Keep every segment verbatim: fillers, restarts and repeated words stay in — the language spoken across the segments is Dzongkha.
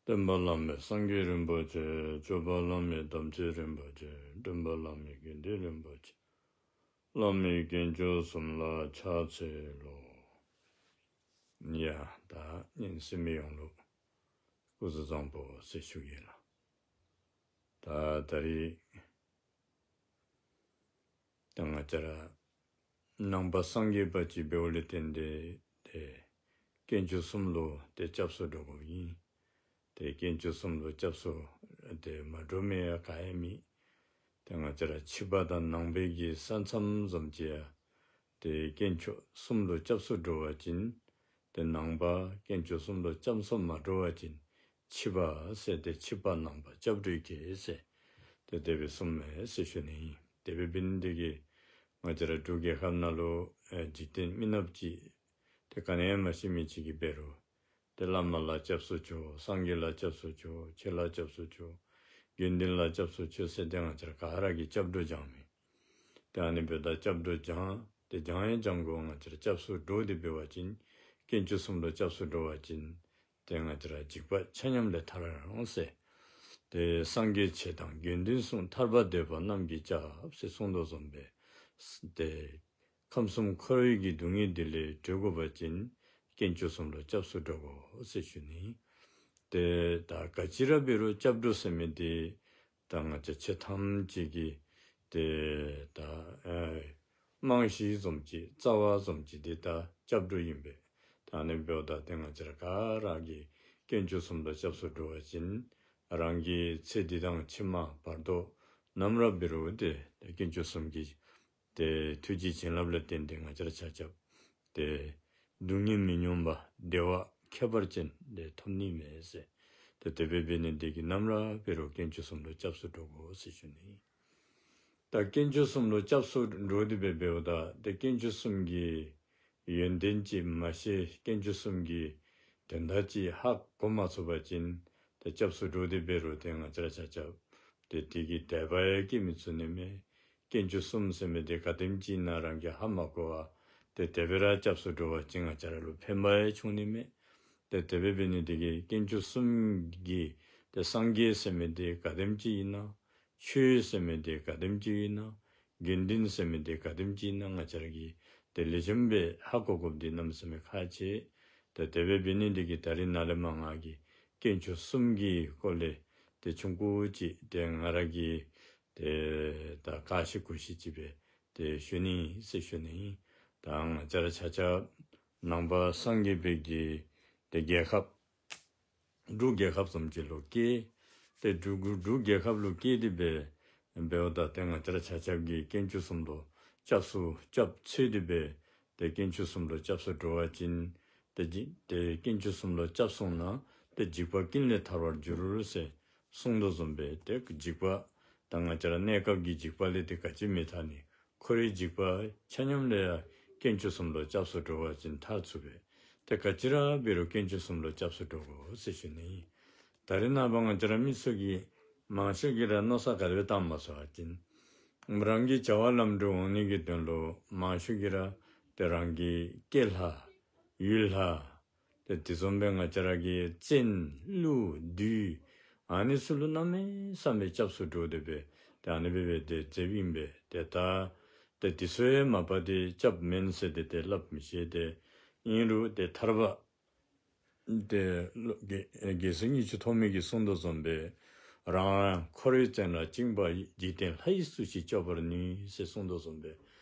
སྟོན་པ་བླ་མེད་སངས་རྒྱས་རིན་པོ་ཆེ། སྐྱོབ་པ་བླ་མེད་དམ་ཆོས་རིན་པོ་ཆེ། འདྲེན་པ་བླ་མེད་དགེ་འདུན་རིན་པོ་ཆེ། བླ་མེད་དཀོན་མཆོག་གསུམ་ལ་ཕྱག་འཚལ་ལོ། ཡ། ད་ཉན་གཟིགས་མི་ཡོངས་ལུ་སྐུ་གཟུགས་བཟང་པོ་ཟེར་ཞུ་ཡི་ལགས། ད་ད་རིས་ད་ང་བཅས་ར་ནང་པ་སངས་རྒྱས་པ་ཅིག་འབདཝ་ལས་བརྟེན་ཏེ་ཏེ་དཀོན་མཆོག་གསུམ་ལུ་ཏེ་སྐྱབས་སུ་འགྲོ་དགོཔ་ཨིན། ཏེ་དཀོན་མཆོག་གསུམ་ལུ་སྐྱབས་སུ་ཏེ་མ་འགྲོ་མི་ཡང་ག་ཡང་མེད། ཏེ་ང་བཅས་ར་ཕྱི་པ་དང་ནང་པའི་གི་ས་མཚམས་བཟུམ་ཅིག་ཡང་ཏེ་དཀོན་མཆོག་གསུམ་ལུ་སྐྱབས་སུ་འགྲོ་བ་ཅིན་ཏེ་ནང་པ། དཀོན་མཆོག་གསུམ་ལུ་སྐྱབས་སུ་མ་འགྲོ་བ་ཅིན་ཕྱི་པ་ཟེར་ཏེ་ཕྱི་པ་ནང་པ་སྐྱབས་འགྲོའི་སྐད་ཟེར་ཏེ་དེ་སྦེ་གསུངམ་མས་ཟེར་ཞུ་ནི་ཨིན། དེ་སྦེ་འབད་ནི་དེ་གིས་ང་བཅས་ར་འབྲུག་རྒྱལ་ཁབ་ནང་ལུ་ཨེ་འཇིག་རྟེན་མི་ནགཔ་ཅིག་ཏེ་ག་ནི་ཡང་མ་ཤེས་མི་ཅིག་གིས་འབད་རུང་ཏེ་བླ་མ་ལ་སྐྱབས་སུ་མཆིའོ། སངས་རྒྱས་ལ་སྐྱབས་སུ་མཆིའོ། ཆོས་ལ་སྐྱབས་སུ་མཆིའོ། དགེ་འདུན་ལ་སྐྱབས་སུ་མཆིའོ་ཟེར་ཏེ་ང་བཅས་ར་ག་ར་གིས་སྐྱབས་འགྲོ་བགྱང་མི། ཏེ་ཨ་ནི་འབདཝ་ད་སྐྱབས་འགྲོ་བགྱང་ཏེ་བགྱང་ཡང་བགྱང་དགོ། ང་བཅས་ར་སྐྱབས་སུ་འགྲོ་སྟེ་འབད་བ་ཅིན་དཀོན་མཆོག་གསུམ་ལུ་སྐྱབས་སུ་འགྲོ་བ་ཅིན་ཏེ་ང་བཅས་ར་འཇིགས་པ་ཆ་མཉམ་ལས་ཐར་འོང་ཟེར། ཏེ་སངས་རྒྱས་ཆོས་དང་དགེ་འདུན་གསུམ། ཐར་པ་འདོད་པ་རྣམས་ཀྱི་སྐྱབས་ཟེར་གསུངས་དོ་བཟུམ་སྦེ་ཏེ་ཁམས་གསུམ་འཁོར་བའི་གི་སྡུག་བསྔལ་འདི་ལས་གྲོལ་དགོ་པ་ཅིན་དཀོན་མཆོག་གསུམ་ལུ་སྐྱབས་སུ་འགྲོ་དགོ་ཟེར་ཞུ་ནི། ཏེ་ད་ག་ཅི་ར་འབད་རུང་སྐྱབས་འགྲོ་ཟེར་མི་འདི་ད་ང་བཅས་ཆོས་ཐམས་ཅད་ཀྱི་ཏེ་ད་ཨེ་རྨང་གཞི་བཟུམ་ཅིག་རྩ་བ་བཟུམ་ཅིག་འདི་ད་སྐྱབས་འགྲོ་ཨིན་པས། ད་ཨ་ནི་འབདཝ་ད་ཏེ་ང་བཅས་ར་ག་ར་གིས་དཀོན་མཆོག་གསུམ་ལུ་སྐྱབས་སུ་འགྲོ་བ་ཅིན་རང་གི་ཚེ་འདི་དང་ཕྱི་མ་བར་དོ་ནམ་ར་འབད་རུང་ཏེ་དཀོན་མཆོག་གསུམ་གྱི་ཏེ་ཐུགས་རྗེ་བྱིན་རླབས་ལས་བརྟེན་ཏེ་ང་བཅས་ར་ཆ་ཁྱབ་ཏེ་སྡུག་བསྔལ་མི་མྱོང་བ་བདེ་བ་ཁྱད་པར་ཅན་ཏེ་ཐོབ་ནི་མས་ཟེར། ཏེ་དེ་སྦེ་འབད་ནི་དེ་གིས་ནམ་ར་འབད་རུང་དཀོན་མཆོག་གསུམ་ལུ་སྐྱབས་སུ་འགྲོ་དགོ་ཟེར་ཞུ་ནི། ད་དཀོན་མཆོག་གསུམ་ལུ་སྐྱབས་སུ་འགྲོ་སྟེ་སྦེ་འབདཝ་ད་ཏེ་དཀོན་མཆོག་གསུམ་གྱི་ཡོན་ཏན་ཅིག་མ་ཤེས། དཀོན་མཆོག་གསུམ་གྱི་དོན་དག་ཅིག་ཧ་གོ་མ་ཚུགས་པ་ཅིན་ཏེ་སྐྱབས་སུ་འགྲོ་སྟེ་འབད་རུང་ཏེ་ང་བཅས་ར་ཆ་ཁྱབ་ཏེ་དེ་གིས་དད་པ་ཡང་སྐྱེ་མི་ཚུགས་ནི་མས། དཀོན་མཆོག་གསུམ་ཟེར་མི་འདི་ག་དེམ་ཅིག་ཨིན་ན་རང་གིས་ཧ་མ་གོ་བར་ཏེ་དེ་སྦེ་ར་སྐྱབས་སུ་འགྲོ་བ་ཅིན་ང་བཅས་ར་ལུ་ཕན་པ་ཡང་འབྱུང་ནི་མས། ཏེ་དེ་སྦེ་འབད་ནི་དེ་གིས་དཀོན་མཆོག་གསུམ་གྱི་ཏེ་སངས་རྒྱས་ཟེར་མི་འདི་ག་དེམ་ཅིག་ཨིན་ན། ཆོས་ཟེར་མི་འདི་ག་དེམ་ཅིག་ཨིན་ན། དགེ་འདུན་ཟེར་མི་འདི་ག་དེམ་ཅིག་ཨིན་ན་ང་བཅས་ར་གིས་ཏེ་ལེགས་ཤོམ་སྦེ་ཧ་གོ་དགོཔ་འདི་གནམ་མེད་ས་མེད་ཁག་ཆེ། ཏེ་དེ་སྦེ་འབད་ནི་དེ་གིས་ད་རིས་ནཱ་ལས་མར་ང་གིས་དཀོན་མཆོག་གསུམ་གྱི་སྐོར་ལས་ཏེ་ཆུང་ཀུ་ཅིག་ཏེ་ང་ར་གིས་ཏེ་ད་ག་ཤེས་གུ་ཤེས་ཅིག་སྦེ་ཏེ་ཞུ་ནི་ཟེར་ཞུ་ནི། ད་ང་བཅས་ར་ཆ་ཁྱབ་ནང་པ་སངས་རྒྱས་པའི་གི་ཏེ་རྒྱལ་ཁབ་འབྲུག་རྒྱལ་ཁབ་བཟུམ་ཅིག་ལུ་སྐྱེས། ཏེ་འབྲུག་འབྲུག་རྒྱལ་ཁབ་ལུ་སྐྱེས་ཏེ་སྦེ་འབདཝ་ད་ཏེ་ང་བཅས་ར་ཆ་ཁྱབ་ཀྱིས་དཀོན་མཆོག་གསུམ་ལུ་སྐྱབས་སུ་སྐྱབས་འཚོལ་ཏེ་སྦེ་ཏེ་དཀོན་མཆོག་གསུམ་ལུ་སྐྱབས་སུ་འགྲོ་བ་ཅིན་ཏེ་འཇིག་ཏེ་དཀོན་མཆོག་གསུམ་ལུ་སྐྱབས་སོང་ན་ཏེ་འཇིགས་པ་ཀུན་ལས་ཐར་བར་འགྱུར་ཟེར་གསུངས་དོ་བཟུམ་སྦེ་ཏེ་འཇིགས་པ་ད་ང་བཅས་ར་གནས་སྐབས་ཀྱི་འཇིགས་པ་ལས་ཏེ་ག་ཅི་མི་ཐར་ནི། འཁོར་བའི་འཇིགས་པ་ཆ་མཉམ་ལས་ཡང་དཀོན་མཆོག་གསུམ་ལུ་སྐྱབས་སུ་འགྲོ་བ་ཅིན་ཐར་ཚུགས་པས། ཏེ་ག་ཅི་ར་འབད་རུང་དཀོན་མཆོག་གསུམ་ལུ་སྐྱབས་སུ་འགྲོ་དགོ་ཟེར་ཞུ་ནི། ད་རིས་ནངས་པ་ང་བཅས་ར་མི་ཚུ་གིས་མང་ཤོས་ཀྱིས་ར་མནོ་བསམ་ག་དེ་སྦེ་བཏང་མ་ཚུགས་པ་ཅིན་རང་གི་བྱ་བ་ལམ་འགྲོ་འོང་ནི་གི་དོན་ལུ་མང་ཤོས་ཀྱིས་ར་ཏེ་རང་གི་སྐྱེས་ལྷ་ཡུལ་ལྷ་ཏེ་དེ་བཟུམ་སྦེ་ང་བཅས་ར་གི་བཙན་ཀླུ་བདུད་ཨ་ནི་ཚུ་ལུ་གནམ་མེད་ས་མེད་སྐྱབས་སུ་འགྲོ་སྟེ་སྦེ་ཏེ་ཨ་ནི་སྦེ་སྦེ་ཏེ་མཛདཔ་ཨིན་པས། ཏེ་ད་ཏེ་དེ་ཚུ་ཡང་མ་པ་ཏེ་སྐྱབས་མེན་ཟེར་ཏེ་ཏེ་སླབ་མི་ཤེས། ཏེ་ཨིན་རུང་ཏེ་ཐར་པ་ཏེ་རྒྱལ་སྲིད་གཉིས་ཆུང་ཐོགས་མེད་ཀྱིས་གསུངས་དོ་བཟུམ་སྦེ་རང་ཡང་འཁོར་བའི་བཙན་ལ་བཅིངས་པ་ཡི། འཇིག་རྟེན་ལྷ་ཡིས་སུ་ཞིག་སྐྱོབ་པར་ནུས་ཟེར་གསུངས་དོ་བཟུམ་སྦེ་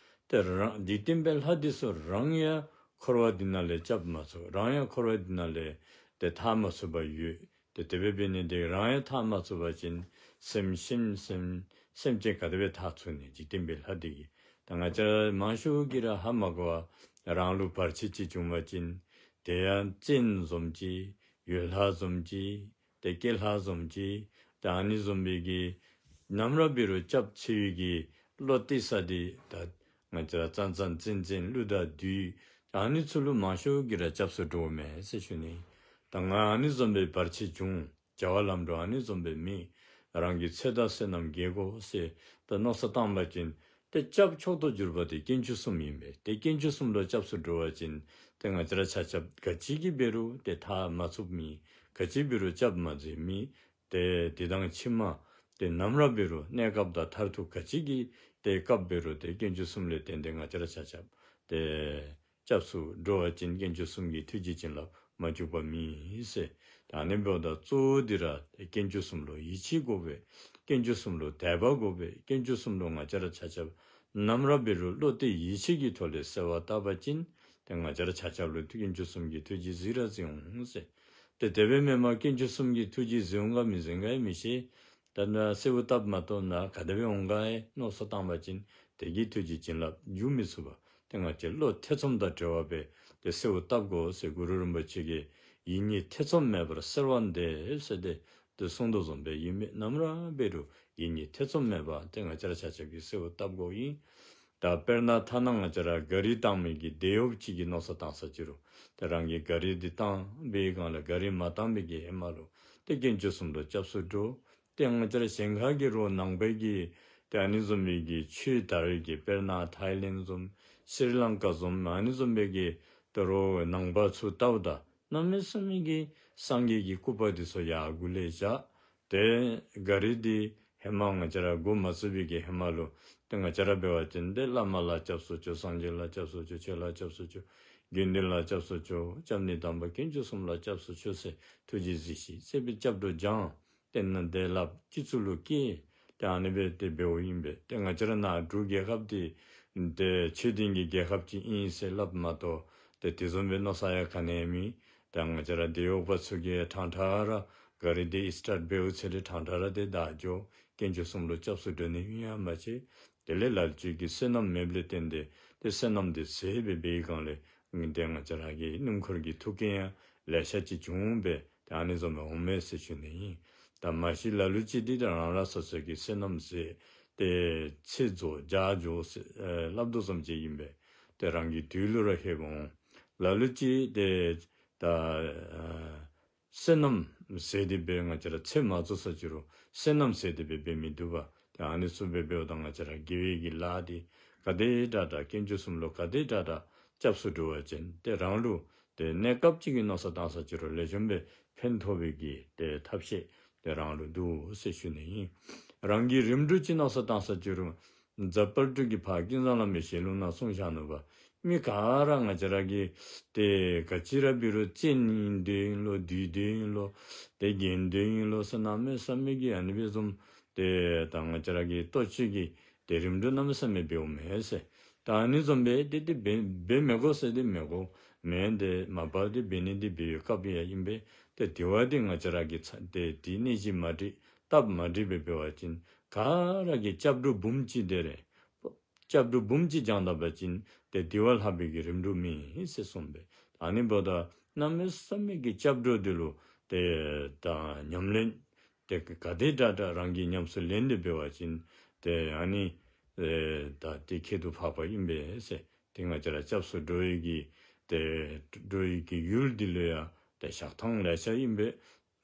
ཏེ་རང་འཇིག་རྟེན་པའི་ལྷ་འདི་ཚུ་རང་ཡང་འཁོར་བ་འདི་ནང་ལས་སྐྱབས་མ་ཚུགས། རང་ཡང་འཁོར་བ་འདི་ནང་ལས་ཏེ་ཐར་མ་ཚུགས་པར་ཡོད། ཏེ་དེ་སྦེ་འབད་ནི་དེ་རང་ཡང་ཐར་མ་ཚུགས་པ་ཅིན་སེམས་ཅན་སེམས་སེམས་ཅན་ག་དེ་སྦེ་ཐར་ཚུགས་ནི། འཇིག་རྟེན་པའི་ལྷ་འདི་གིས། ད་ང་བཅས་མང་ཤོས་ཀྱིས་ར་ཧ་མ་གོ་བར་རང་ལུ་བར་ཆད་ཅིག་བྱུང་བ་ཅིན་དེ་ཡང་བཙན་བཟུམ་ཅིག་ཡུལ་ལྷ་བཟུམ་ཅིག་ཏེ་སྐྱེས་ལྷ་བཟུམ་ཅིག་ཏེ་ཨ་ནི་བཟུམ་སྦེ་གི་ནམ་ར་འབད་རུང་སྐྱབས་འཚོལ་བའི་གི་བློ་གཏད་ས་འདི་ད་ང་བཅས་ར་ཙང་ཙང་བཙན་བཙན་ཀླུ་དང་བདུད་ཨ་ནི་ཚུ་ལུ་མང་ཤོས་ཀྱིས་ར་སྐྱབས་སུ་འགྲོཝ་མས་ཟེར་ཞུ་ནི། ད་ང་ཨ་ནི་བཟུམ་སྦེ་བར་ཆད་བྱུང་། བྱ་བ་ལམ་འགྲོ་ཨ་ནི་བཟུམ་སྦེ་མེད། རང་གི་ཚེ་དང་བསོད་ནམས་རྒྱས་དགོ་ཟེར་ད་མནོ་བསམ་བཏང་པ་ཅིན་ཏེ་སྐྱབས་མཆོག་ཏུ་གྱུར་པ་དེ་དཀོན་མཆོག་གསུམ་ཨིན་པས། ཏེ་དཀོན་མཆོག་གསུམ་ལུ་སྐྱབས་སུ་འགྲོ་བ་ཅིན་ཏེ་ང་བཅས་ར་ཆ་ཁྱབ་ག་ཅི་གིས་འབད་རུང་ཏེ་ཐར་མ་ཚུགས་མི་ ག་ཅི་འབད་རུང་སྐྱབས་མ་མཛད་མི་ཏེ་དེ་དང་ཕྱི་མ་ཏེ་ནམ་ར་འབད་རུང་གནས་སྐབས་དང་མཐར་ཐུག་ག་ཅི་གི་ཏེ་སྐབས་འབད་རུང་ཏེ་དཀོན་མཆོག་གསུམ་ལས་བརྟེན་ཏེ་ང་བཅས་ར་ཆ་ཁྱབ་ཏེ་སྐྱབས་སུ་འགྲོ་བ་ཅིན་དཀོན་མཆོག་གསུམ་གྱི་ཐུགས་རྗེ་བྱིན་རླབས་མ་བཅུག་པ་མེད་ཟེར། ད་ཨ་ནི་འབདཝ་ད་གཙོ་བོ་འདི་ར་དཀོན་མཆོག་གསུམ་ལུ་ཡིད་ཆེས་དགོ་པས། དཀོན་མཆོག་གསུམ་ལུ་དད་པ་དགོ་པས། དཀོན་མཆོག་གསུམ་ལུ་ང་བཅས་ར་ཆ་ཁྱབ་ནམ་ར་འབད་རུང་བློ་གཏད་ཡིད་ཆེས་ཀྱི་ཐོག་ལས་གསོལ་བ་བཏབ་པ་ཅིན་ཏེ་ང་བཅས་ར་ཆ་ཁྱབ་ལུ་དཀོན་མཆོག་གསུམ་གྱིས་ཐུགས་རྗེ་གཟིགས་ར་གཟིགས་འོང་ཟེར། ཏེ་དེ་སྦེ་མེན་པར་དཀོན་མཆོག་གསུམ་གྱིས་ཐུགས་རྗེ་གཟིགས་འོང་ག་མི་གཟིགས་འོང་ག་ཡང་མི་ཤེས། ད་ནཱ་གསོལཝ་བཏབ་མ་བཏབ་ནཱ་ག་དེ་སྦེ་འོང་ག་ཡང་མནོ་བསམ་བཏང་པ་ཅིན་དེ་གིས་ཐུགས་རྗེ་བྱིན་རླབས་འཇུག་མི་ཚུགས་པས། ཏེ་ང་བཅས་བློ་ཐེ་ཚོམ་དང་བྲལ་བ་སྦེ་ཏེ་གསོལཝ་བཏབ་དགོ་ཟེར། གུ་རུ་རིན་པོ་ཆེ་གིས་ཡིད་གཉིས་ཐེ་ཚོམ་མེད་པར་གསོལ་བ་འདེབས་ཟེར་ཏེ་ཏེ་གསུངས་དོ་བཟུམ་སྦེ་ཨིན་པས། ནམ་ར་འབད་རུང་ཡིད་གཉིས་ཐེ་ཚོམ་མེད་པར་ཏེ་ང་བཅས་ར་ཆ་ཁྱབ་ཀྱིས་གསོལཝ་བཏབ་དགོཔ་ཨིན། ད་དཔེར་ན་ཐ་ན་ང་བཅས་ར་གཱ་རི་བཏང་མི་གི་དེད་གཡོགཔ་ཅིག་གི་མནོ་བསམ་བཏང་ས་ཅིག་རུང་ཏེ་རང་གིས་གཱ་རི་འདི་བཏང་པའི་སྒང་ལས་གཱ་རི་མ་བཏང་མི་གི་ཧེ་མ་ལུ་ཏེ་དཀོན་མཆོག་གསུམ་ལུ་སྐྱབས་སུ་འགྲོ། ཏེ་ང་བཅས་ར་གཞན་ཁ་གི་རོགས་ནང་པའི་གི་ཏེ་ཨ་ནི་བཟུམ་མའི་གི་ཆོས་དར་བའི་གི་དཔེར་ན་ཐའི་ལེནཌ་བཟུམ་སི་རི་ལང་ཀ་བཟུམ་ཨ་ནི་བཟུམ་མའི་གི་ཏེ་རོགས་ནང་པ་ཚུ་བལྟཝ་ད་གནམ་མེད་ས་མེད་ཀྱི་སངས་རྒྱས་ཀྱི་སྐུ་པར་འདི་ཚུ་ཡར་མགུ་ལས་བཞག། ཏེ་གཱ་རི་འདི་ཧེ་མ་ང་བཅས་ར་འགོ་མ་བཙུགས་པའི་གི་ཧེ་མ་ལུ་ཏེ་ང་བཅས་ར་འབད་བ་ཅིན་ཏེ་བླ་མ་ལ་སྐྱབས་སུ་མཆིའོ། སངས་རྒྱས་ལ་སྐྱབས་སུ་མཆིའོ། ཆོས་ལ་སྐྱབས་སུ་མཆིའོ། དགེ་འདུན་ལ་སྐྱབས་སུ་མཆིའོ། སྐྱབས་གནས་དམ་པ་དཀོན་མཆོག་གསུམ་ལ་སྐྱབས་སུ་མཆིའོ་ཟེར་ཐུགས་རྗེས་གཟིགས་ཤིག་ཟེར་སྦེ་སྐྱབས་འགྲོ་བགྱང་། ཏེ་ནཱ་དེ་སླབ་སྤྱི་གཙུག་ལུ་བསྐྱལ། ཏེ་ཨ་ནི་སྦེ་ཏེ་འབདཝ་ཨིན་པས། ཏེ་ང་བཅས་ར་ནཱ་འབྲུག་རྒྱལ་ཁབ་འདི་ཏེ་ཆོས་ལྡན་གྱི་རྒྱལ་ཁབ་ཅིག་ཨིན་ཟེར་སླབ་མ་གཏོགས་ཏེ་དེ་བཟུམ་སྦེ་མནོ་ས་ཡང་ག་ནི་ཡང་མེད། ཏེ་ང་བཅས་ར་དེད་གཡོགཔ་ཚུ་གིས་ཕྲང་ཕྲང་ར་གཱ་རི་འདི་སི་ཊཱཊ་འབདཝ་ཚེ་ལས་ཕྲང་ཕྲང་ར་ཏེ་བདའ་འགྱོ། དཀོན་མཆོག་གསུམ་ལུ་སྐྱབས་སུ་འགྲོ་ནི་ཨིན་ཡང་མ་ཤེས། དེ་ལས་ལ་ལུ་ཅིག་གིས་བསོད་ནམས་མེདཔ་ལས་བརྟེན་ཏེ་ཏེ་བསོད་ནམས་འདི་ཟད་སྦེ་འབད་བའི་སྒང་ལས་ཏེ་ང་བཅས་ར་གི་སྣུམ་འཁོར་གྱི་ཐུག་རྐྱེན་ཡང་ལེ་ཤ་ཅིག་བྱུང་སྦེ་ཏེ་ཨ་ནི་བཟུམ་སྦེ་འོང་མས་ཟེར་ཞུ་ནི་ཨིན། ད་མ་གཞི་ལ་ལུ་ཅིག་འདི་ཏེ་རང་རང་སོ་སོ་གི་བསོད་ནམས་ཟད་ཏེ་ཚེ་རྫོགས་བརྒྱ་འགྱོ་ཟེར་ཨེ་སླབ་དོ་བཟུམ་ཅིག་ཨིན་པས། ཏེ་རང་གི་དུས་ལུ་ར་ལྷོདཔ་འོང་། ལ་ལུ་ཅིག་ཏེ་ད་ཨ་བསོད་ནམས་ཟད་དེ་སྦེ་ང་བཅས་ར་ཚེ་མ་རྫོགས་ས་ཅིག་རུང་བསོད་ནམས་ཟད་དེ་སྦེ་འབད་མི་འདུག་པ། ཏེ་ཨ་ནི་ཚུ་སྦེ་འབདཝ་ད་ང་བཅས་ར་དགེ་བའི་གི་ལཱ་འདི་ག་དེ་དྲག་དྲག་དཀོན་མཆོག་གསུམ་ལུ་ག་དེ་དྲག་དྲག་སྐྱབས་སུ་འགྲོ་བ་ཅིན་ཏེ་རང་ལུ་ཏེ་གནས་སྐབས་ཅིག་གི་མནོ་བསམ་བཏང་ས་ཅིག་རུང་ལེགས་ཤོམ་སྦེ་ཕན་ཐོགས་པའི་གི་ཏེ་ཐབས་ཤེས་ཏེ་རང་ལུ་འདུག་ཟེར་ཞུ་ནི་ཨིན། རང་གིས་རིམ་གྲོ་ཅིག་མནོ་བསམ་བཏང་ས་ཅིག་རུང་རྫ་དཔལ་སྤྲུལ་གྱིས་ཕར་ཀུན་བཟང་བླ་མའི་ཞལ་ལུང་ནང་གསུངས་བཞག་ནུག་པ། མི་ག་ར་ང་བཅས་ར་གིས་ཏེ་ག་ཅི་ར་འབད་རུང་བཙན་ཨིན་འདོད་ཨིན་ལོ་སྡུག་འདོད་ཨིན་ལོ་ཏེ་རྒྱན་འདོད་ཨིན་ལོ་ཟེར་གནམ་མེད་ས་མེད་ཀྱི་ཨ་ནི་སྦེ་བཟུམ་ཏེ་ད་ང་བཅས་ར་གིས་ལྟོ་ཆས་ཀྱི་ཏེ་རིམ་གྲོ་གནམ་མེད་ས་མེད་འབདཝ་མས་ཟེར། ད་ཨ་ནི་བཟུམ་སྦེ་ཏེ་ཏེ་འབད་འབད་མི་དགོ་ཟེར་ཏེ་མི་དགོ་མེན། ཏེ་མ་པ་ཏེ་འབད་ནི་འདི་འབད་བའི་སྐབས་ཡང་ཨིན་པས། ཏེ་དེ་བ་འདི་ང་བཅས་ར་གིས་ཚ་ཏེ་དེ་གནས་གཞི་མ་སྒྲིག་སྟབས་མ་སྒྲིག་སྦེ་འབད་བ་ཅིན་ག་ར་གིས་སྐྱབས་འགྲོ་འབུམ་གཅིག་དེ་རེ་སྐྱབས་འགྲོ་འབུམ་གཅིག་བགྱང་ད་པ་ཅིན་ཏེ་དེ་བ་ལྷག་པའི་གི་རིམ་གྲོ་མེད་ཟེར་གསུངས་པས། ཨ་ནི་འབདཝ་ད་གནམ་མེད་ས་མེད་ཀྱི་སྐྱབས་འགྲོ་འདི་ལུ་ཏེ་ད་ཉམས་ལེན་ཏེ་ག་དེ་དྲག་དྲག་རང་གིས་ཉམས་སུ་ལེན་ཏེ་འབད་བ་ཅིན་ཏེ་ཨ་ནི་ཨེ་ད་དེ་ཁྱད་དུ་འཕགས་པ་ཨིན་པས་ཟེར། ཏེ་ང་བཅས་ར་སྐྱབས་སུ་འགྲོ་བའི་གི་ཏེ་འགྲོ་བའི་གི་ཡུལ་འདི་ལུ་ཡང་ཏེ་ཞག་ཐང་ལེ་ཤ་ཨིན་པས།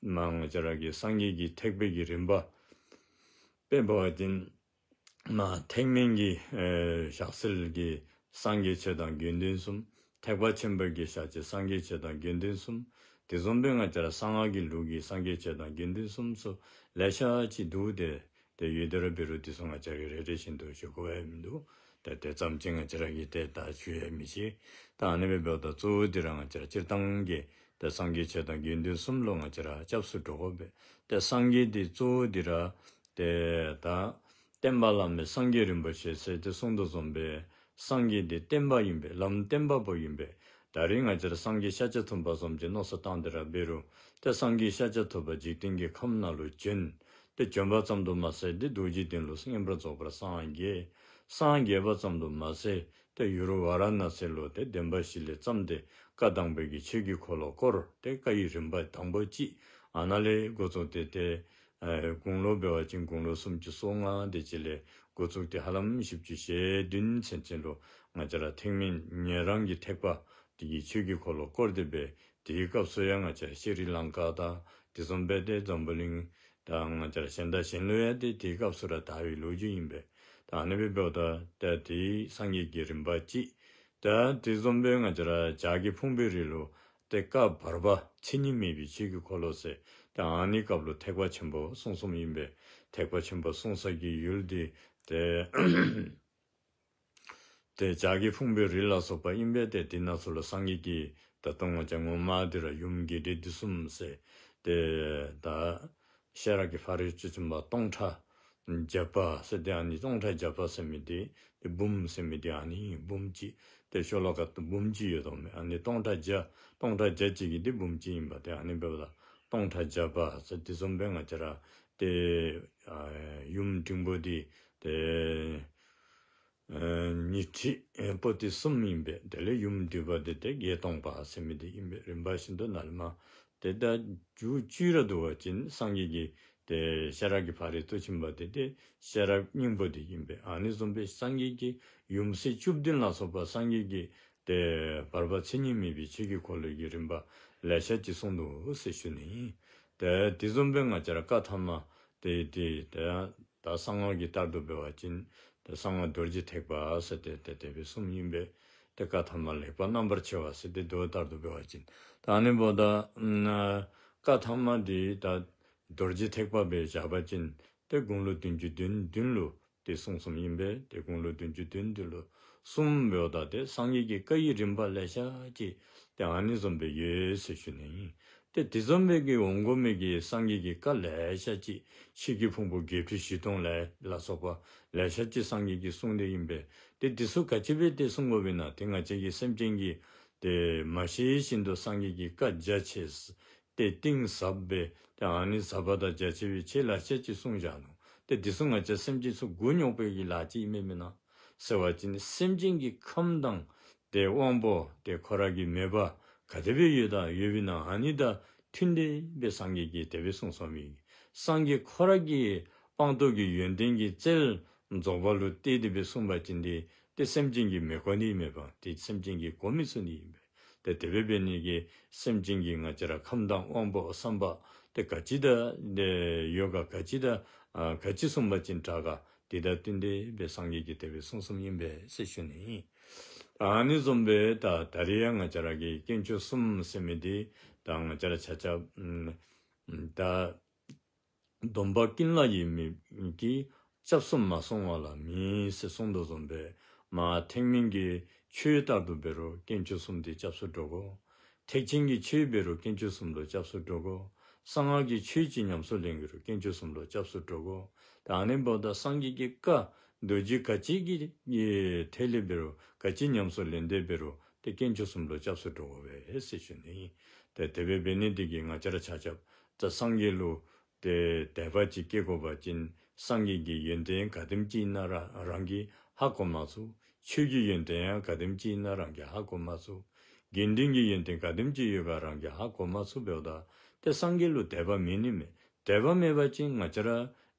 མ་ང་བཅས་ར་གི་སངས་རྒྱས་ཀྱི་ཐེག་པའི་གི་རིམ་པ་དཔེ་འབད་བ་ཅིན་མ་ཐེག་དམན་གྱི་ཨེ་ཞག་གསལ་གྱི་སངས་རྒྱས་ཆོས་དང་དགེ་འདུན་གསུམ། ཐེག་པ་ཆེན་པོའི་གི་ཞག་གཅིག་སངས་རྒྱས་ཆོས་དང་དགེ་འདུན་གསུམ། དེ་བཟུམ་སྦེ་ང་བཅས་ར་གསང་སྔགས་ཀྱི་ལུགས་ཀྱི་སངས་རྒྱས་ཆོས་དང་དགེ་འདུན་གསུམ་ཚུ་ལེ་ཤ་ཅིག་འདུག། ཏེ་ཏེ་ཡོད་དེ་ར་འབད་རུང་དེ་ཚུ་ང་བཅས་ར་གིས་རེ་རེ་བཞིན་དུ་ཞུ་དགོཔ་ཡང་མིན་འདུག། ཏེ་དེ་ཙམ་ཅིག་ང་བཅས་ར་གིས་ཏེ་ད་ཞུ་ཡང་མི་ཤེས། ད་ཨ་ནི་སྦེ་འབདཝ་ད་གཙོ་བོ་འདི་ར་ང་བཅས་ར་སྤྱིར་བཏང་གི་ཏེ་སངས་རྒྱས་ཆོས་དང་དགེ་འདུན་གསུམ་ལུ་ང་བཅས་ར་སྐྱབས་སུ་འགྲོ་དགོ་པས། ཏེ་སངས་རྒྱས་འདི་གཙོ་བོ་འདི་ར་ཏེ་ད་བསྟན་པ་བླ་མེད་སངས་རྒྱས་རིན་པོ་ཆེ་ཟེར་ཏེ་གསུངས་དོ་བཟུམ་སྦེ་སངས་རྒྱས་འདི་བསྟན་པ་ཨིན་པས། ལམ་བསྟན་པ་པོ་ཨིན་པས། ད་རིས་ང་བཅས་ར་སངས་རྒྱས་ཤཱཀྱ་ཐུབ་པ་བཟུམ་ཅིག་མནོ་བསམ་བཏང་སྟེ་ར་འབད་རུང་ཏེ་སངས་རྒྱས་ཤཱཀྱ་ཐུབ་པ་འཇིག་རྟེན་གྱི་ཁམས་ནང་ལུ་བྱོན། ཏེ་བྱོན་པ་ཙམ་དུ་མ་ཟད་ཏེ་རྡོ་རྗེ་གདན་ལུ་མངོན་པར་རྫོགས་པར་སངས་རྒྱས། སངས་རྒྱས་པ་ཙམ་དུ་མ་ཟད་ཏེ་ཡུལ་ཝཱ་ར་ཎ་སི་ལུ་ཏེ་བདེན་པ་བཞི་ལས་བརྩམས་ཏེ་བཀའ་དང་པོའི་གི་ཆོས་ཀྱི་འཁོར་ལོ་བསྐོར། ཏེ་བཀའ་ཡི་རིམ་པ་དང་པོ་གཅིག་ཨ་ནཱ་ལས་འགོ་བཙུགས་ཏེ་ཏེ་ཨེ་དགུང་ལོ་འབད་བ་ཅིན་དགུང་ལོ་སུམ་ཅུ་སོ་ལྔ་དེ་ཅིག་ལས་འགོ་བཙུགས་ཏེ་ཧ་ལམ་བཞི་བཅུ་ཞེ་བདུན་ཚུན་ཚོད་ལུ་ང་བཅས་ར་ཐེག་དམན་ཉན་རང་གི་ཐེག་པ་དེ་གི་ཆོས་ཀྱི་འཁོར་ལོ་བསྐོར་ཏེ་སྦེ་དེའི་སྐབས་སུ་ཡང་ང་བཅས་ར་ཤྲི་ལངྐ་དང་དེ་བཟུམ་སྦེ་ཏེ་འཛམ་བུ་གླིང་དང་ང་བཅས་ར་གཞན་དང་གཞན་ལུ་ཡང་ཏེ་དེའི་སྐབས་སུ་ར་དར་བའི་ལོ་རྒྱུས་ཨིན་པས། ད་ཨ་ནི་སྦེ་འབདཝ་ད་ཏེ་དེའི་སངས་རྒྱས་ཀྱི་རིམ་པ་གཅིག། ད་དེ་བཟུམ་སྦེ་ང་བཅས་ར་བྱ་རྒོད་ཕུང་པོའི་རི་ལུ་ ཏེ་བཀའ་བར་པ་མཚན་ཉིད་མེད་པའི་ཆོས་ཀྱི་འཁོར་ལོ་ཟེར་ཏེ་ཨ་ནི་སྐབས་ལུ་ཐེག་པ་ཆེན་པོ་གསུངས་གསུངསམ་ཨིན་པས། ཐེག་པ་ཆེན་པོ་གསུངས་ས་གི་ཡུལ་འདི་ཏེ་ཏེ་བྱ་རྒོད་ཕུང་པོའི་རི་ལ་སོགས་པ་ཨིན་པས། ཏེ་འདི་ནང་ཚུ་ལུ་སངས་རྒྱས་ཀྱིས་ད་ལྟོ་ང་བཅས་ངོ་མ་འདི་ར་ཡུམ་རྒྱས་འབྲིང་བསྡུས་གསུམ་ཟེར་ཏེ་ད་ཤེས་རབ་ཀྱི་ཕ་རོལ་ཏུ་ཕྱིན་པ་སྟོང་ཕྲག་བརྒྱ་པ་ཟེར་ཏེ་ཨ་ནི་སྟོང་ཕྲག་བརྒྱ་པ་ཟེར་མི་འདི་ཏེ་འབུམ་ཟེར་མི་འདི་ཨ་ནི་འབུམ་གཅིག་ཏེ་ཤོ་ལོ་ཀ་ཏེ་འབུམ་གཅིག་ཡོད་དོ་མས། ཨ་ནི་སྟོང་ཕྲག་བརྒྱ་སྟོང་ཕྲག་བརྒྱ་གཅིག་གི་འདི་འབུམ་གཅིག་ཨིན་པས། ཏེ་ཨ་ནི་འབདཝ་ད་སྟོང་ཕྲག་བརྒྱ་པ་ཟེར་འདི་བཟུམ་སྦེ་ང་བཅས་ར་ཏེ་ཨ་ཡུམ་འབྲིང་པོ་འདི་ཏེ་ཨ་ཉི་ཁྲི་ཨེ་པོ་ཏི་གསུམ་ཨིན་པས། དེ་ལས་ཡུམ་བསྡུས་པ་འདི་ཏེ་བརྒྱད་སྟོང་པ་ཟེར་མི་འདི་ཨིན་པས། རིམ་པ་བཞིན་དུ་ནཱ་ལས་མར་ཏེ་ད་མཇུག་བཅུ་ར་བསྡུ་བ་ཅིན་སངས་རྒྱས་ཀྱི་ཏེ་ཤེས་རབ་ཀྱི་ཕ་རོལ་ཏུ་ཕྱིན་པ་འདི་ཏེ་ཤེས་རབ་སྙིང་པོ་འདི་ཨིན་པས། ཨ་ནི་བཟུམ་སྦེ་སངས་རྒྱས་ཀྱི་ཡུམ་སྲས་བཅུ་བདུན་ལ་སོགས་པ་སངས་རྒྱས་ཀྱི་ཏེ་བར་པ་མཚན་ཉིད་མེད་པའི་ཆོས་ཀྱི་འཁོར་ལོའི་གི་རིམ་པ་ལེ་ཤ་ཅིག་གསུངས་འདུག་ཟེར་ཞུ་ནི་ཨིན། ཏེ་དེ་བཟུམ་སྦེ་ང་བཅས་ར་བཀའ་ཐ་མ་ཏེ་ཏེ་ད་གསང་སྔགས་ཀྱི་ལྟར་དུ་འབད་བ་ཅིན་ཏེ་གསང་སྔགས་རྡོ་རྗེ་ཐེག་པ་ཟེར་ཏེ་ཏེ་དེ་སྦེ་གསུངསམ་ཨིན་པས། ཏེ་བཀའ་ཐ་མ་ལེགས་པར་རྣམ་པར་ཕྱེ་བ་ཟེར་ཏེ་མདོ་ལྟར་དུ་འབད་བ་ཅིན་ད་ཨ་ནི་འབདཝ་ད་ཨ་བཀའ་ཐ་མ་འདི་ད་རྡོ་རྗེ་ཐེག་པ་སྦེ་བཞག་པ་ཅིན་ཏེ་དགུང་ལོ་བདུན་ཅུ་དོན་བདུན་ལུ་ཏེ་གསུངས་གསུངསམ་ཨིན་པས། ཏེ་དགུང་ལོ་བདུན་ཅུ་དོན་བདུན་ལུ་གསུངསམ་འབདཝ་ད་ཏེ་སངས་རྒྱས་ཀྱི་བཀའ་ཡི་རིམ་པ་ལེ་ཤ་ཅིག་ཏེ་ཨ་ནི་བཟུམ་སྦེ་ཡོད་ཟེར་ཞུ་ནི་ཨིན། ཏེ་དེ་བཟུམ་སྦེ་གི་འོང་དགོ་མི་གི་སངས་རྒྱས་ཀྱི་བཀའ་ལེ་ཤ་ཅིག་ཆོས་ཀྱི་ཕུང་པོ་བརྒྱད་ཁྲི་བཞི་སྟོང་ལས་ལ་སོགས་པ་ལེ་ཤ་ཅིག་སངས་རྒྱས་ཀྱིས་གསུངས་ཏེ་ཨིན་པས། ཏེ་དེ་ཚུ་ག་ཅི་སྦེ་ཏེ་གསུངས་དགོཔ་ཨིན་ན་ཏེ་ང་བཅས་ཀྱི་སེམས་ཅན་གྱིས་ཏེ་མ་ཤེས་བཞིན་དུ་སངས་རྒྱས་ཀྱི་བཀའ་རྒྱ་ཆེ་ཏེ་གཏིང་ཟབ་སྦེ་ཏེ་ཨ་ནི་ཟབ་པ་དང་རྒྱ་ཆེ་བའི་ཆོས་ལེ་ཤ་ཅིག་གསུངས་བཞག་ནུག། ཏེ་དེ་ཚུ་ང་བཅས་སེམས་ཅན་ཚུ་མགུ་རྙོག་པའི་གི་ལཱ་ཅིག་ཨིན་མས་མེན་ན་ཟེར་བ་ཅིན་སེམས་ཅན་གྱི་ཁམས་དང་ཏེ་དབང་པོ་ཏེ་ཁོ་ར་གི་མོས་པ་ག་དེ་སྦེ་ཡོད་དང་ཡོདཔ་ཨིན་ན་ཨ་ནི་དང་མཐུན་ཏེ་སྦེ་སངས་རྒྱས་ཀྱིས་དེ་སྦེ་གསུངས་གསུངསམ་ཨིན། སངས་རྒྱས་ཁོ་ར་གི་སྤངས་རྟོགས་ཀྱི་ཡོན་ཏན་གྱི་རྩལ་རྫོགས་པ་ལུ་གཏད་དེ་སྦེ་གསུངས་པ་ཅིན་ཏེ་ཏེ་སེམས་ཅན་གྱིས་མི་གོ་ནི་མེད་པ་ཏེ་སེམས་ཅན་གྱིས་གོ་མི་ཚུགས་ནི་ཨིན་པས། ཏེ་དེ་སྦེ་འབད་ནི་གིས་སེམས་ཅན་གྱི་ང་བཅས་ར་ཁམས་དང་དབང་པོ་བསམ་པ་ཏེ་ག་ཅི་དང་ཏེ་ཡོད་ག་ག་ཅི་དང་ཨ་ག་ཅི་གསུངས་པ་ཅིན་དྲག་ག་དེ་དང་བསྟུན་ཏེ་སྦེ་སངས་རྒྱས་ཀྱིས་དེ་སྦེ་གསུངས་གསུངསམ་ཨིན་པས་ཟེར་ཞུ་ནི་ཨིན། ཨ་ནི་བཟུམ་སྦེ་ད་ད་རེས་ཡང་ང་བཅས་ར་གི་དཀོན་མཆོག་གསུམ་ཟེར་མི་འདི་ད་ང་བཅས་ར་ཆ་ཁྱབ་ཨམ་ད་སྡོམ་པ་ཀུན་ལ་ཡོད་མི་གིས་སྐྱབས་སུ་མ་སོང་བ་ལ་མེད་ཟེར་གསུངས་དོ་བཟུམ་སྦེ་མ་ཐེག་དམན་གྱི་ཆོས་ལྟར་དུ་འབད་རུང་དཀོན་མཆོག་གསུམ་འདི་སྐྱབས་སུ་འགྲོ་དགོ། ཐེག་ཆེན་གྱི་ཆོས་འབད་རུང་དཀོན་མཆོག་གསུམ་ལུ་སྐྱབས་སུ་འགྲོ་དགོ། གསང་སྔགས་ཀྱི་ཆོས་ཅིག་ཉམས་སུ་ལེན་གྱི་རུང་དཀོན་མཆོག་གསུམ་ལུ་སྐྱབས་སུ་འགྲོ་དགོ། ད་ཨ་ནི་འབདཝ་ད་སངས་རྒྱས་ཀྱི་བཀའ་རྡོ་རྗེ་ག་ཅི་གི་ཐད་ལས་འབད་རུང་ག་ཅི་ཉམས་སུ་ལེན་ཏེ་འབད་རུང་ཏེ་དཀོན་མཆོག་གསུམ་ལུ་སྐྱབས་སུ་འགྲོ་དགོ་པས་ཟེར་ཞུ་ནི་ཨིན། ཏེ་དེ་སྦེ་འབད་ནི་འདི་གིས་ང་བཅས་ར་ཆ་ཁྱབ་ད་སངས་རྒྱས་ལུ་ཏེ་དད་པ་ཅིག་སྐྱེ་དགོ་པ་ཅིན་སངས་རྒྱས་ཀྱི་ཡོན་ཏན་ག་དེམ་ཅིག་ཨིན་ན་ར་རང་གིས་ཧ་གོ་མ་ཚུགས། ཆོས་ཀྱི་ཡོན་ཏན་ཡང་ག་དེམ་ཅིག་ཨིན་ན་རང་གིས་ཧ་གོ་མ་ཚུགས། དགེ་འདུན་གྱི་ཡོན་ཏན་ག་དེམ་ཅིག་ཡོད་ག་རང་གིས་ཧ་གོ་མ་ཚུགས་འབདཝ་ད་ཏེ་སངས་རྒྱས་ལུ་དད་པ་མེད་ནི་མས། དད་པ་མེད་པ་ཅིན་ང་བཅས་ར་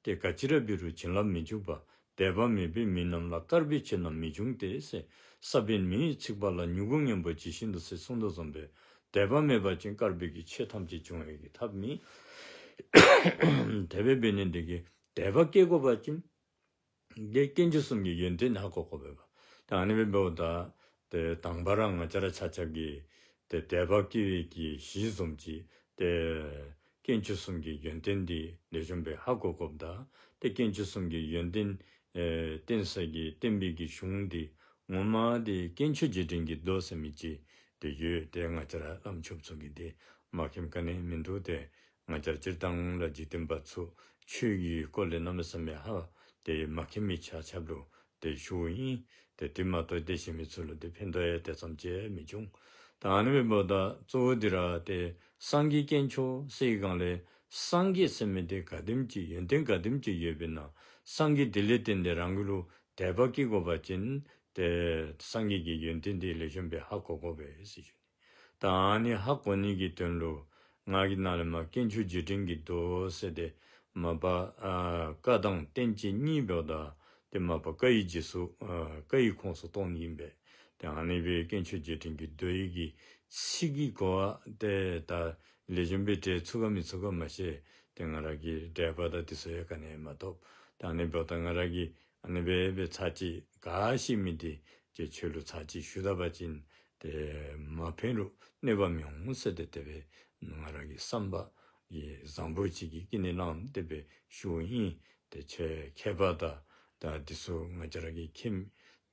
ཏེ་ག་ཅི་ར་འབད་རུང་བྱིན་རླབས་མི་འཇུག་པ། དད་པ་མེད་པའི་མི་རྣམས་ལ་དཀར་པོའི་ཆོས་རྣམས་མི་འབྱུང་སྟེ་ཟེར། ས་བོན་མེ་ཡིས་ཚིག་པ་ལ་མྱུ་གུ་ངན་པ་ཇི་བཞིན་དུ་ཟེར་གསུངས་དོ་བཟུམ་སྦེ་དད་པ་མེད་པ་ཅིན་དཀར་པོའི་གི་ཆོས་ཐམས་ཅད་འབྱུང་བའི་གི་ཐབས་མེད། དེ་སྦེ་འབད་ནི་འདི་གིས་དད་པ་སྐྱེ་དགོ་པ་ཅིན་ཏེ་དཀོན་མཆོག་གསུམ་གྱི་ཡོན་ཏན་ཧ་གོ་དགོ་པས་པ། ད་ཨ་ནི་སྦེ་འབདཝ་ད་ཏེ་དང་པ་ར་ང་བཅས་ར་ཆ་ཁྱབ་ཀྱིས་ཏེ་དད་པ་སྐྱེ་བའི་གི་གཞི་བཟུམ་ཅིག་ཏེ་དཀོན་མཆོག་གསུམ་གྱི་ཡོན་ཏན་འདི་ལེགས་ཤོམ་སྦེ་ཧ་གོ་དགོཔ་ད་ཏེ་དཀོན་མཆོག་གསུམ་གྱི་ཡོན་ཏན་ཨེ་བསྟན་ས་གི་བསྟན་པའི་གི་གཞུང་འདི་ངོ་མ་འདི་དཀོན་མཆོག་རྗེས་དྲན་གྱི་མདོ་ཟེར་མི་ཅིག་ཏེ་ཡོད། ཏེ་ང་བཅས་ར་བླམ་ཆོསཔ་ཚུ་གིས་འདི་མ་མཁྱེནམ་ག་ནི་མིན་འདུག། ཏེ་ང་བཅས་ར་སྤྱིར་བཏང་ལུ་འཇིག་རྟེན་པ་ཚུ་ཆོས་ཀྱི་སྐོར་ལས་གནམ་མེད་ས་མེད་ཧ་ཏེ་མ་མཁྱེན་མི་ཆ་ཁྱབ་ལུ་ཏེ་ཞུཝ་ཨིན། ཏེ་དེ་མ་གཏོགས་དེ་ཤེས་མི་ཚུ་ལུ་ཏེ་ཕན་ཐོགས་ཡང་དེ་ཙམ་ཅིག་མི་འབྱུང་། ད་ཨ་ནི་སྦེ་འབདཝ་ད་གཙོ་བོ་འདི་ར་ཏེ་སངས་རྒྱས་དཀོན་མཆོག་ཟེར་བའི་སྒང་ལས་སངས་རྒྱས་ཟེར་མི་འདི་ག་དེམ་ཅིག་ཡོན་ཏན་ག་དེམ་ཅིག་ཡོདཔ་ཨིན་ན་སངས་རྒྱས་དེ་ལས་བརྟེན་ཏེ་རང་གི་ལུ་དད་པ་སྐྱེ་དགོ་པ་ཅིན་ཏེ་སངས་རྒྱས་ཀྱི་ཡོན་ཏན་འདི་ལེགས་ཤོམ་སྦེ་ཧ་གོ་དགོ་པས་ཟེར་ཞུ་ནི། ད་ཨ་ནི་ཧ་གོ་ནི་གི་དོན་ལུ་ང་གིས་ནཱ་ལས་མར་དཀོན་མཆོག་རྗེས་དྲན་གྱི་མདོ་ཟེར་ཏེ་མ་པ་ཨ་བཀའ་དང་བསྟན་བཅས་གཉིས་འབདཝ་ད་ཏེ་མ་པ་བཀའ་ཡི་རྗེས་སུ་ཨ་བཀའ་ཡི་ཁོངས་སུ་གཏོགས་ནི་ཨིན་པས། ཏེ་ཨ་ནི་སྦེ་དཀོན་མཆོག་རྗེས་དྲན་གྱི་མདོ་ཡི་གི་ཚིག་གི་གོ་བ་ཏེ་ད་ལེགས་ཤོམ་སྦེ་འགྲེལ་ཚུགས་ག་མི་ཚུགས་ག་མ་ཤེས། ཏེ་ང་ར་གི་འགྲེལ་པ་དང་དེ་ཚུ་ཡང་ག་ནི་ཡང་མ་ཐོབ། ད་ཨ་ནི་འབདཝ་ད་ང་ར་གིས་ཨ་ནི་སྦེ་སྦེ་ཚར་གཅིག་ག་ཤེས་མི་འདི་ཏེ་ཁྱོད་ལུ་ཚར་གཅིག་ཞུ་ད་པ་ཅིན་ ཏེ་མ་ཕན་རུང་གནོད་པ་མི་འོང་ཟེར་ཏེ་དེ་སྦེ་ང་ར་གི་བསམ་པ་གི་བཟང་པོ་ཅིག་གིས་ཀུན་ནས་བསླངས་དེ་སྦེ་ཞུཝ་ཨིན། ཏེ་ཁྱེད་མཁས་པ་དང་ད་འདི་ཚུ་ང་བཅས་ར་གིས་མཁྱེན་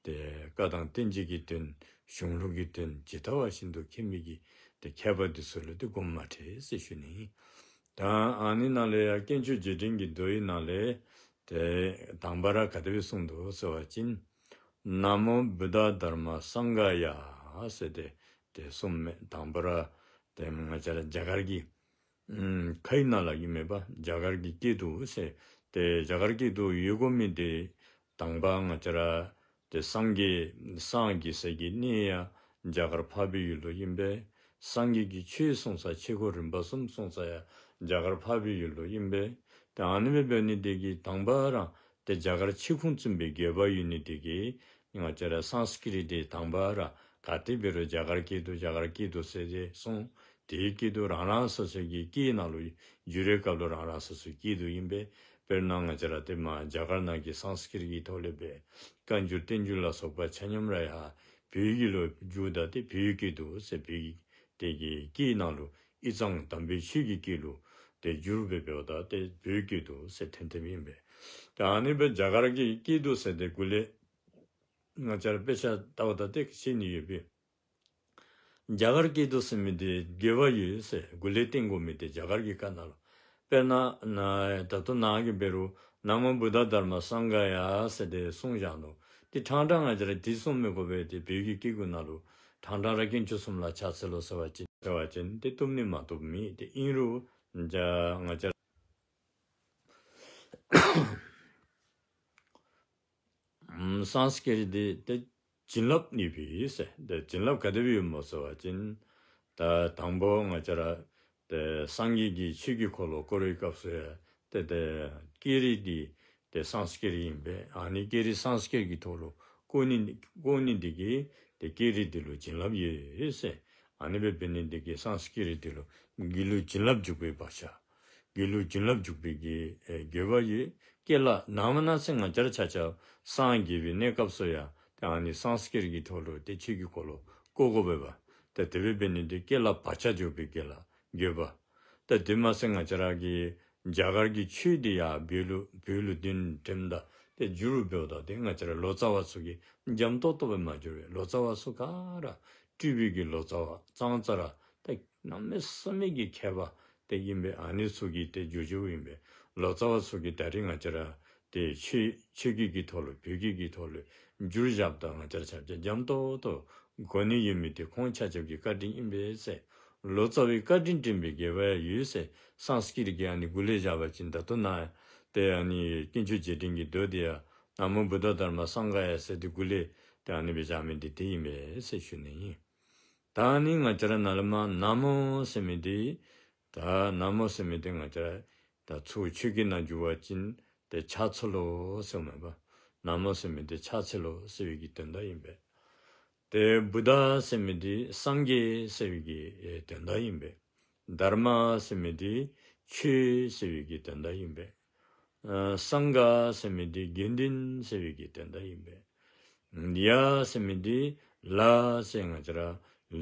ཏེ་བཀའ་དང་བསྟན་བཅོས་ཀྱི་དོན་གཞུང་ལུགས་ཀྱི་དོན་ཇི་ལྟ་བ་བཞིན་དུ་མཁྱེན་མི་གི་ཏེ་མཁས་པ་འདི་ཚུ་ལུ་ཏེ་དགོངསམ་མ་ཁྲེལ་ཟེར་ཞུ་ནི་ཨིན། ད་ཨ་ནི་ནང་ལས་ཡང་དཀོན་མཆོག་རྗེས་དྲན་གྱི་མདོ་ཡི་ནང་ལས་ཏེ་དང་པ་ར་ག་དེ་སྦེ་གསུངས་འདུག་ཟེར་བ་ཅིན། ན་མོ་བུདྡྷ་དྷརྨ་སངྒྷ་ཡ་ཟེར་ཏེ་ཏེ་གསུངམ་མས། དང་པ་ར་ཏེ་ང་བཅས་ར་རྒྱ་གར་གྱི་ཨམ་ཁའི་ནང་ལུ་ཨིན་མས་པ། རྒྱ་གར་གྱི་སྐད་དུ་ཟེར་ཏེ་རྒྱ་གར་སྐད་དུ་ཡོད་དགོ་མི་འདི་དང་པ་ང་བཅས་ར་ཏེ་སངས་རྒྱས་སངས་རྒྱས་ས་གི་གནས་ཡང་རྒྱ་གར་འཕགས་པའི་ཡུལ་ལུ་ཨིན་པས། སངས་རྒྱས་ཀྱི་ཆོས་གསུང་ས་ཆོས་འཁོར་རིམ་པ་གསུམ་གསུང་ས་ཡང་རྒྱ་གར་འཕགས་པའི་ཡུལ་ལུ་ཨིན་པས། ཏེ་ཨ་ནི་སྦེ་འབད་ནི་དེ་གིས་དང་པ་ར་ཏེ་རྒྱ་གར་ཆོས་ཁུངས་བཙུན་པའི་དགོས་པ་ཡོད་ནི་དེ་གིས་ང་བཅས་ར་སཾསྐྲྀཏ་འདི་དང་པ་ར་ག་དེ་འབད་རུང་རྒྱ་གར་སྐད་དུ་རྒྱ་གར་སྐད་དུ་ཟེར་ཏེ་གསུངས། དེའི་སྐད་དུ་རང་རང་སོ་སོའི་གི་སྐད་ནང་ལུ་བསྒྱུར་བའི་སྐབས་ལུ་རང་རང་སོ་སོའི་སྐད་དུ་ཨིན་པས། དཔེར་ན་ང་བཅས་ར་ཏེ་མ་རྒྱ་གར་ནང་གི་སཾསྐྲྀཏ་གི་ཐོག་ལས་སྦེ་བཀའ་འགྱུར་བསྟན་འགྱུར་ལ་སོགས་པ་ཆ་མཉམ་ར་ཡར་བོད་ཡིག་ལུ་བསྒྱུརཝ་ད་ཏེ་བོད་ཡིག་སྐད་དུ་ཟེར་བོད་ཡིག་དེ་གི་སྐད་ནང་ལུ་ཨི་གཙང་དམ་པའི་ཆོས་ཀྱི་སྐད་ལུ་ཏེ་བསྒྱུར་སྦེ་འབདཝ་ད་ཏེ་བོད་ཡིག་སྐད་དུ་ཟེར་ཐོན་ཐོནམ་ཨིན་པས། ཏེ་ཨ་ནི་སྦེ་རྒྱ་གར་གྱི་སྐད་དུ་ཟེར་ཏེ་འགོ་ལས་ང་བཅས་ར་དཔེ་ཆ་ལྟཝ་ད་ཏེ་ཤེས་ནི་ཡོད་པས། རྒྱ་གར་སྐད་དུ་ཟེར་མི་འདི་དགོས་པ་ཡོད་ཟེར་འགོ་ལས་བསྟན་དགོ་མི་འདི་རྒྱ་གར་གྱི་བཀའ་ནང་ལུ། དཔེར་ན་ན་ད་ལྟོ་ནཱ་གིས་འབད་རུང་ན་མོ་བུདྡྷ་དྷརྨ་སངྒྷ་ཡ་ཟེར་ཏེ་གསུངས་བཞག་ནུག། ཏེ་ཕྲང་ཕྲང་ང་བཅས་ར་འདི་གསུངས་མི་དགོ་པས། ཏེ་བོད་ཀྱི་སྐད་ཀྱི་ནང་ལུ་ཕྲང་ཕྲང་ར་དཀོན་མཆོག་གསུམ་ལ་ཕྱག་འཚལ་ལོ་ཟེར་བ་ཅིན་ཟེར་བ་ཅིན་ཏེ་བཏུབ་ནི་མ་བཏུབ་མེད། ཏེ་ཨིན་རུང་ང་བཅས་ར་ཨམ་སཾསྐྲྀཏ་འདི་ཏེ་བྱིན་རླབས་ཡོད་པས་ཟེར། ཏེ་བྱིན་རླབས་ག་དེ་སྦེ་ཡོདཔ་སྨོ་ཟེར་བ་ཅིན་ད་དང་པོ་ང་བཅས་ར་ཏེ་སངས་རྒྱས་ཀྱི་ཆོས་ཀྱི་འཁོར་ལོ་བསྐོར་བའི་སྐབས་སུ་ཡང་ཏེ་ཏེ་སྐད་རིགས་འདི་ཏེ་སཾསྐྲྀཏ་ཨིན་པས། ཨ་ནི་སྐད་རིགས་སཾསྐྲྀཏ་གི་ཐོག་ལུ་བསྐོར་ནི་བསྐོར་ནི་འདི་གིས་ཏེ་སྐད་རིགས་འདི་ལུ་བྱིན་རླབས་ཡོད་ཟེར། ཨ་ནི་སྦེ་འབད་ནི་འདི་གིས་སཾསྐྲྀཏ་འདི་ལུ་འདི་ལུ་བྱིན་རླབས་འཇུག་པའི་བག་ཆགས། དགེ་ལུགས་བྱིན་རླབས་འཇུག་པའི་གི་ཨེ་དགོས་པ་ཡོད། སྐད་ལ་ནམ་མ་ན་ཚེ་ང་བཅས་ར་ཆ་ཁྱབ་སངས་རྒྱས་པའི་གནས་སྐབས་སུ་ཡང་ཏེ་ཨ་ནི་སཾསྐྲྀཏ་གི་ཐོག་ལུ་ཏེ་ཆོས་ཀྱི་འཁོར་ལོ་བསྐོར་དགོ་པས་པ། ཏེ་དེ་སྦེ་འབད་ནི་འདི་སྐད་ལ་བག་ཆགས་འཇུག་པའི་གི་ལ་དགོས་པ། ཏེ་དེ་མ་ཚད་ང་བཅས་ར་གི་རྒྱ་གར་གྱི་ཆོས་འདི་ཡང་བོད་ལུ་བོད་ལུ་དོན་དྲནམ་ད་ཏེ་བསྒྱུར་འབདཝ་ད་ཏེ་ང་བཅས་ར་ལོ་ཙཱ་བ་ཚུ་གིས་འཇམ་ཏོག་ཏོ་སྦེ་མ་བསྒྱུར་བས། ལོ་ཙཱ་བ་ཚུ་ག་ར་སྤྲུལ་པའི་གི་ལོ་ཙཱ་བ་ཙང་ཙ་ར་ཏེ་གནམ་མེད་ས་མེད་ཀྱི་མཁས་པ་ཏེ་ཨིན་པས། ཨ་ནི་ཚུ་གིས་ཏེ་བསྒྱུར་བསྒྱུརཝ་ཨིན་པས། ལོ་ཙཱ་བ་ཚུ་གིས་ད་རིས་ང་བཅས་ར་ཏེ་ཆོས་ཆོས་སྐད་ཀྱི་ཐོག་ལུ་བོད་སྐད་ཀྱི་ཐོག་ལུ་བསྒྱུར་བཞགཔ་ད་ང་བཅས་ར་ཆ་ཁྱབ་འཇམ་ཏོག་ཏོ་གོ་ནི་ཡོད་མི་འདི་ཁོང་ཆ་ཁྱབ་ཀྱི་བཀའ་དྲིན་ཨིན་པས་ཟེར། ལོ་ཙཱ་བའི་བཀའ་དྲིན་དྲན་པའི་དགོས་པ་ཡང་ཡོད་ཟེར། སཾསྐྲྀཏ་གི་ཨ་ནི་འགོ་ལས་བཞག་པ་ཅིན་ད་ལྟོ་ནཱ་ཏེ་ཨ་ནི་དཀོན་མཆོག་རྗེས་དྲན་གྱི་མདོ་འདི་ཡང་ན་མོ་བུདྡྷ་དྷརྨ་སངྒྷ་ཡ་ཟེར་ཏེ་འགོ་ལས་ཏེ་ཨ་ནི་སྦེ་བཞག་མི་འདི་དེ་ཨིན་པས་ཟེར་ཞུ་ནི་ཨིན། ད་ཨ་ནི་ང་བཅས་ར་ནཱ་ལས་མར་ན་མོ་ཟེར་མི་འདི་ད་ན་མོ་ཟེར་མི་འདི་ང་བཅས་ར་ད་ཚུར་ཆོས་སྐད་ནང་བསྒྱུར་བ་ཅིན་ཏེ་ཕྱག་འཚལ་ལོ་ཟེརཝ་མས་པ། ན་མོ་ཟེར་མི་འདི་ཕྱག་འཚལ་ལོ་ཟེར་བའི་གི་དོན་དག་ཨིན་པས། ཏེ་བུདྡྷ་ཟེར་མི་འདི་སངས་རྒྱས་ཟེར་བའི་གི་ཨེ་དོན་དག་ཨིན་པས། དྷརྨ་ཟེར་མི་འདི་ཆོས་ཟེར་བའི་གི་དོན་དག་ཨིན་པས། ཨ་སངྒྷ་ཟེར་མི་འདི་དགེ་འདུན་ཟེར་བའི་གི་དོན་དག་ཨིན་པས། ཡ་ཟེར་མི་འདི་ལ་ཟེར་ང་བཅས་ར་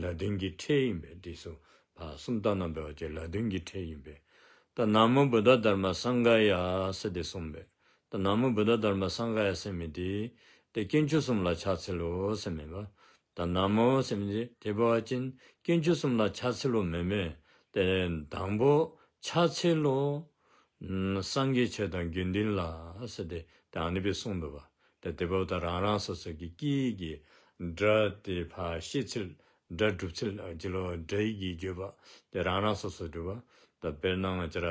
ལ་དོན་གྱི་ཕྲད་ཨིན་པས། འདི་ཚུ་ཕར་སུམ་རྟགས་ནང་འབད་བ་ཅིན་ལ་དོན་གྱི་ཕྲད་ཨིན་པས། ད་ན་མོ་བུདྡྷ་དྷརྨ་སངྒྷ་ཡ་ཟེར་ཏེ་གསུངས་པས། ད་ན་མོ་བུདྡྷ་དྷརྨ་སངྒྷ་ཡ་ཟེར་མི་འདི་ཏེ་དཀོན་མཆོག་གསུམ་ལ་ཕྱག་འཚལ་ལོ་ཟེར་མས་པ། ད་ན་མོ་ཟེར་མི་འདི་དེ་འབད་བ་ཅིན་དཀོན་མཆོག་གསུམ་ལ་ཕྱག་འཚལ་ལོ་མེན་མས། ཏེ་དང་པོ་ཕྱག་འཚལ་ལོ་ཨམ་སངས་རྒྱས་ཆོས་དང་དགེ་འདུན་ལ་ཟེར་ཏེ་ཏེ་ཨ་ནི་སྦེ་གསུངས་འདུག་པ། ཏེ་དེ་འབདཝ་ད་རང་རང་སོ་སོ་གི་སྐད་ཀྱི་སྒྲ་ཏེ་ཕར་བཤད་ཚུལ་སྒྲ་སྒྲུབ་ཚུལ་ཨ་ཅི་ལོ་སྒྲ་ཡི་གི་བརྗོད་པ་ཏེ་རང་རང་སོ་སོ་འདུག་པ། ད་དཔེར་ན་ང་བཅས་ར་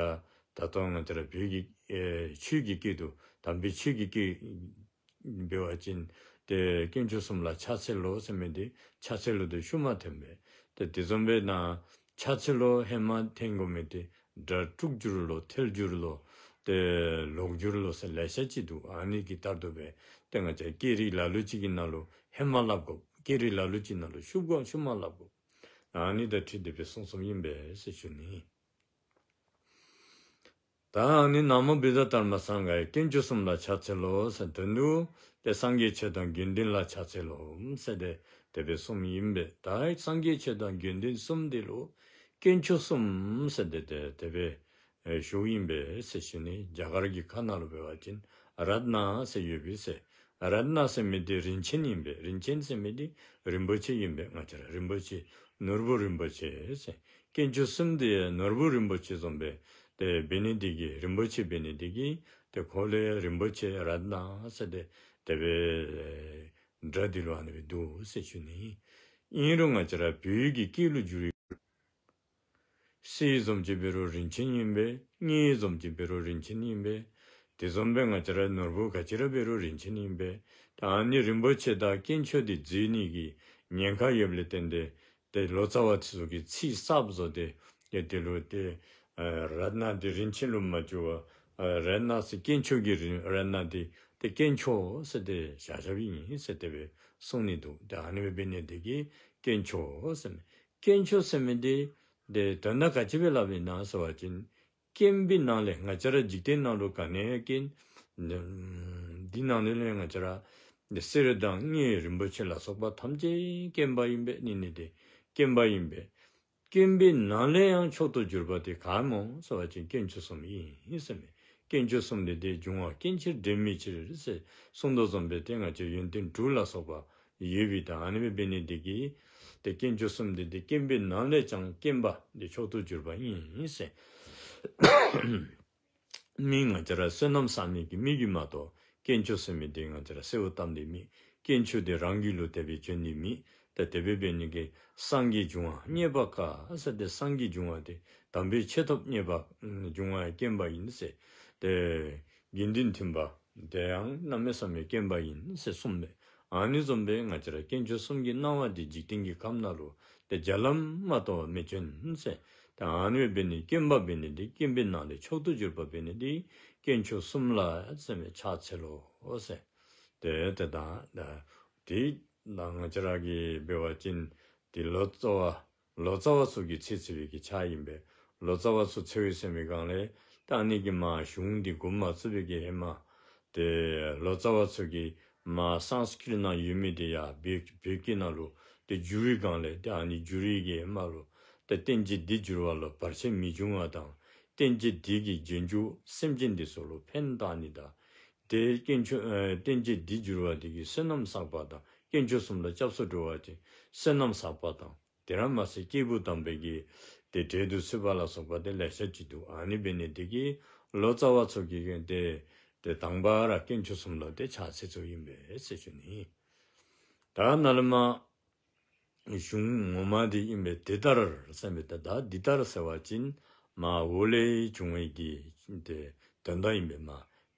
ད་ལྟོ་ང་བཅས་ར་བོད་ཀྱི་ཨེ་ཆོས་ཀྱི་སྐད་དུ་དམ་པའི་ཆོས་ཀྱི་སྐད་འབད་བ་ཅིན་ཏེ་དཀོན་མཆོག་གསུམ་ལ་ཕྱག་འཚལ་ལོ་ཟེར་མི་འདི་ཕྱག་འཚལ་ལོ་འདི་ཤུལ་མ་ཐོན་པས། ཏེ་དེ་བཟུམ་སྦེ་ན་ཕྱག་འཚལ་ལོ་ཧེ་མ་ཐོན་དགོ་མི་འདི་སྒྲ་དྲུག་འགྱུར་ལོ་ཐལ་འགྱུར་ལོ་ཏེ་ལོག་འགྱུར་ལོ་ཟེར་ལེ་ཤ་ཅིག་འདུག། ཨ་ནི་གི་ལྟར་དུ་སྦེ་ཏེ་ང་བཅས་སྐད་རིགས་ལ་ལུ་ཅིག་གི་ནང་ལུ་ཧེ་མ་སླབ་དགོ། སྐད་རིགས་ལ་ལུ་ཅིག་ནང་ལུ་ཤུལ་དགོ་ཤུལ་མ་སླབ་དགོ། ཨ་ནི་དང་འཁྲིལ་ཏེ་སྦེ་གསུངས་གསུངསམ་ཨིན་པས་ཟེར་ཞུ་ནི། ད་ཨ་ནི་ན་མོ་བུདྡྷ་དྷརྨ་སངྒྷ་ཡ་དཀོན་མཆོག་གསུམ་ལ་ཕྱག་འཚལ་ལོ་ཟེར་དོན་དུ་ཏེ་སངས་རྒྱས་ཆོས་དང་དགེ་འདུན་ལ་ཕྱག་འཚལ་ལོ་ཟེར་ཏེ་ དེ་སྦེ་གསུངམ་ཨིན་པས། ད་སངས་རྒྱས་ཆོས་དང་དགེ་འདུན་གསུམ་འདི་ལུ་དཀོན་མཆོག་གསུམ་ཟེར་ཏེ་དེ་དེ་སྦེ་ཨེ་ཞུཝ་ཨིན་པས་ཟེར་ཞུ་ནི། རྒྱ་གར་གྱི་ཁ་ནང་ལུ་འབད་བ་ཅིན་རཏྣ་ཟེར་ཡོད་པས་ཟེར། རཏྣ་ཟེར་མི་འདི་རིན་ཆེན་ཨིན་པས། རིན་ཆེན་ཟེར་མི་འདི་རིན་པོ་ཆེ་ཨིན་པས། ང་བཅས་ར་རིན་པོ་ཆེ་ནོར་བུ་རིན་པོ་ཆེ་ཟེར། དཀོན་མཆོག་གསུམ་འདི་ནོར་བུ་རིན་པོ་ཆེ་བཟུམ་སྦེ་དེ་འབད་ནི་འདི་གིས་རིན་པོ་ཆེ་འབད་ནི་འདི་གིས་དེ་ཁོ་ལུ་རིན་པོ་ཆེ་རཏྣ་ཟེར་ཏེ་དེ་སྦེ་སྒྲ་འདི་ལུ་ཨ་ནི་སྦེ་འདུག་ཟེར་ཞུ་ནི། ཨིན་རུང་ང་བཅས་ར་བོད་ཀྱི་སྐད་ལུ་བསྒྱུར་ཡི། གསེར་བཟུམ་ཅིག་འབད་རུང་རིན་ཆེན་ཨིན་པས། དངུལ་བཟུམ་ཅིག་འབད་རུང་རིན་ཆེན་ཨིན་པས། དེ་བཟུམ་སྦེ་ང་བཅས་ར་ནོར་བུ་ག་ཅི་ར་འབད་རུང་རིན་ཆེན་ཨིན་པས། ད་ཨ་ནི་རིན་པོ་ཆེ་དང་དཀོན་མཆོག་འདི་བརྗེ་ནི་གི་ཉེན་ཁ་ཡོདཔ་ལས་བརྟེན་ཏེ་ཏེ་ལོ་ཙཱ་བ་ཚུ་གིས་ཚིག་གསརཔ་བཟོ་སྟེ་ཏེ་དེ་ལུ་ཏེ་ཨ་རཏྣ་འདི་རིན་ཆེན་ལུ་མ་བསྒྱུར་བར་ཨ་རཏྣ་ཟེར་དཀོན་མཆོག་གི་རིན་རཏྣ་འདི་ཏེ་དཀོན་མཆོག་ཟེར་ཏེ་བཞག་བཞགཔ་ཨིན་ཟེར་དེ་སྦེ་གསུང་ནི་འདུག། ཏེ་ཨ་ནི་སྦེ་འབད་ནི་འདི་གིས་དཀོན་མཆོག་ཟེར་མི་དཀོན་མཆོག་ཟེར་མི་འདི་ཏེ་དོན་དག་ག་ཅི་སྦེ་སླབ་ཨིན་ན་ཟེར་བ་ཅིན་དཀོན་པའི་ནང་ལས་ང་བཅས་ར་འཇིག་རྟེན་ནང་ལུ་ག་ནི་ཡང་དཀོན། འདི་ནང་ལས་ལས་ང་བཅས་ར་གསེར་དང་དངུལ་རིན་པོ་ཆེ་ལ་སོགས་པ་ཐམས་ཅད་དཀོན་པ་ཨིན་པས། ནི་ནི་དེ་དཀོན་པ་ཨིན་པས། དཀོན་པའི་ནང་ལས་ཡང་མཆོག་ཏུ་གྱུར་པ་དེ་ག་སྨོ་ཟེར་བ་ཅིན་དཀོན་མཆོག་གསུམ་ཨིན་ཟེར་མས། དཀོན་མཆོག་གསུམ་ལས་དེ་འབྱུང་བ་དཀོན་ཕྱིར་འབྲལ་མེད་ཕྱིར་ཟེར་གསུངས་དོ་བཟུམ་སྦེ་ཏེ་ང་བཅས་ཡོན་ཏན་དྲུག་ལ་སོགས་པ་ཡོད་པའི་ད་ཨ་ནི་སྦེ་འབད་ནི་འདི་གིས་ཏེ་དཀོན་མཆོག་གསུམ་འདི་ཏེ་དཀོན་པའི་ནང་ལས་ཀྱང་དཀོན་པ་འདི་མཆོག་ཏུ་གྱུར་པ་ཨིན་ཟེར། མི་ང་བཅས་ར་བསོད་ནམས་བསགས་མི་གི་མི་གིས་མ་གཏོགས་དཀོན་མཆོག་ཟེར་མི་འདི་ང་བཅས་ར་གསལ་བོ་བཏབ་ནི་མེད། དཀོན་མཆོག་འདི་རང་གི་ལུ་དེ་སྦེ་བྱོན་ནི་མེད། ཏེ་དེ་སྦེ་འབད་ནི་གིས་སངས་རྒྱས་འབྱུང་བ་རྙེད་པ་དཀའ་ཟེར་ཏེ་སངས་རྒྱས་འབྱུང་བ་འདི་དམ་པའི་ཆོས་ཐོབ་རྙེད་པ་འབྱུང་བ་དཀོན་པ་ཨིན་ཟེར། ཏེ་དགེ་འདུན་མཐུན་པ་དེ་ཡང་གནམ་མེད་ས་མེད་དཀོན་པ་ཨིན་ཟེར་གསུངས་མས། ཨ་ནི་བཟུམ་སྦེ་ང་བཅས་ར་དཀོན་མཆོག་གསུམ་གྱི་སྣང་བ་འདི་འཇིག་རྟེན་གྱི་ཁམས་ནང་ལུ་ཏེ་བརྒྱ་ལམ་མ་གཏོགས་མི་བྱོན་ཟེར། ཏེ་ཨ་ནི་སྦེ་འབད་ནི་དཀོན་པ་འབད་ནི་འདི་དཀོན་པའི་ནང་ལས་མཆོག་ཏུ་གྱུར་པ་འབད་ནི་འདི་དཀོན་མཆོག་གསུམ་ལ་ཟེར་མི་ཕྱག་འཚལ་ལོ་ཟེར། ཏེ་དེ་དང་དེ་ད་ང་བཅས་ར་གིས་འབད་བ་ཅིན་ཏེ་ལོ་ཙཱ་བ་ལོ་ཙཱ་བ་ཚུ་གིས་ཚེ་ཚེ་བའི་གི་ཕྱག་ཨིན་པས། ལོ་ཙཱ་བ་ཚུ་ཚེ་བའི་ཟེར་མི་སྒང་ལས་ད་ཨ་ནི་གི་མ་གཞུང་འདི་འགོ་མ་བཙུགས་པའི་གི་ཧེ་མ་ཏེ་ལོ་ཙཱ་བ་ཚུ་གིས་མ་སཾསྐྲྀཏ་ནང་ཡོད་མི་འདི་ཡང་བོད་བོད་སྐད་ནང་ལུ་ཏེ་བསྒྱུར་བའི་སྒང་ལས་ཏེ་ཨ་ནི་བསྒྱུར་བའི་གི་ཧེ་མ་ལུ་ཏེ་བསྟན་བཅོས་འདི་བསྒྱུར་བ་ལུ་བར་ཆད་མི་འབྱུང་བ་དང་བསྟན་བཅོས་འདི་གིས་རྗེས་འཇུག་སེམས་ཅན་འདི་ཚུ་ལུ་ཕན་བཏགས་ནི་དང་ཏེ་དཀོན་མཆོག་ཨེ་བསྟན་བཅོས་འདི་བསྒྱུར་བ་འདི་གིས་བསོད་ནམས་བསགས་པ་དང་དཀོན་མཆོག་གསུམ་ལ་སྐྱབས་སུ་འགྲོ་བ་ཅིན་བསོད་ནམས་བསགས་པ་དང་དེ་ར་མ་ཚད་སྐྱེས་བུ་དམ་པའི་གི་ཏེ་གྲལ་དུ་ཚུད་པ་ལ་སོགས་པ་ཏེ་ལེ་ཤ་ཅིག་འདུག། ཨ་ནི་འབད་ནི་འདི་གིས་ལོ་ཙཱ་བ་ཚུ་གིས་ཏེ་ཏེ་དང་པ་ར་དཀོན་མཆོག་གསུམ་ལུ་ཏེ་ཕྱག་འཚལ་ཚུལ་ཨིན་པས་ཟེར་ཞུ་ནི། ད་ནཱ་ལས་མར་གཞུང་ངོ་མ་འདི་ཨིན་པས། དེ་ལྟར་ཟེར་མི་ད་ད་འདི་ལྟར་ཟེར་བ་ཅིན་མ་འོག་ལས་བྱུང་བའི་གི་ཏེ་དོན་དག་ཨིན་པས། མ་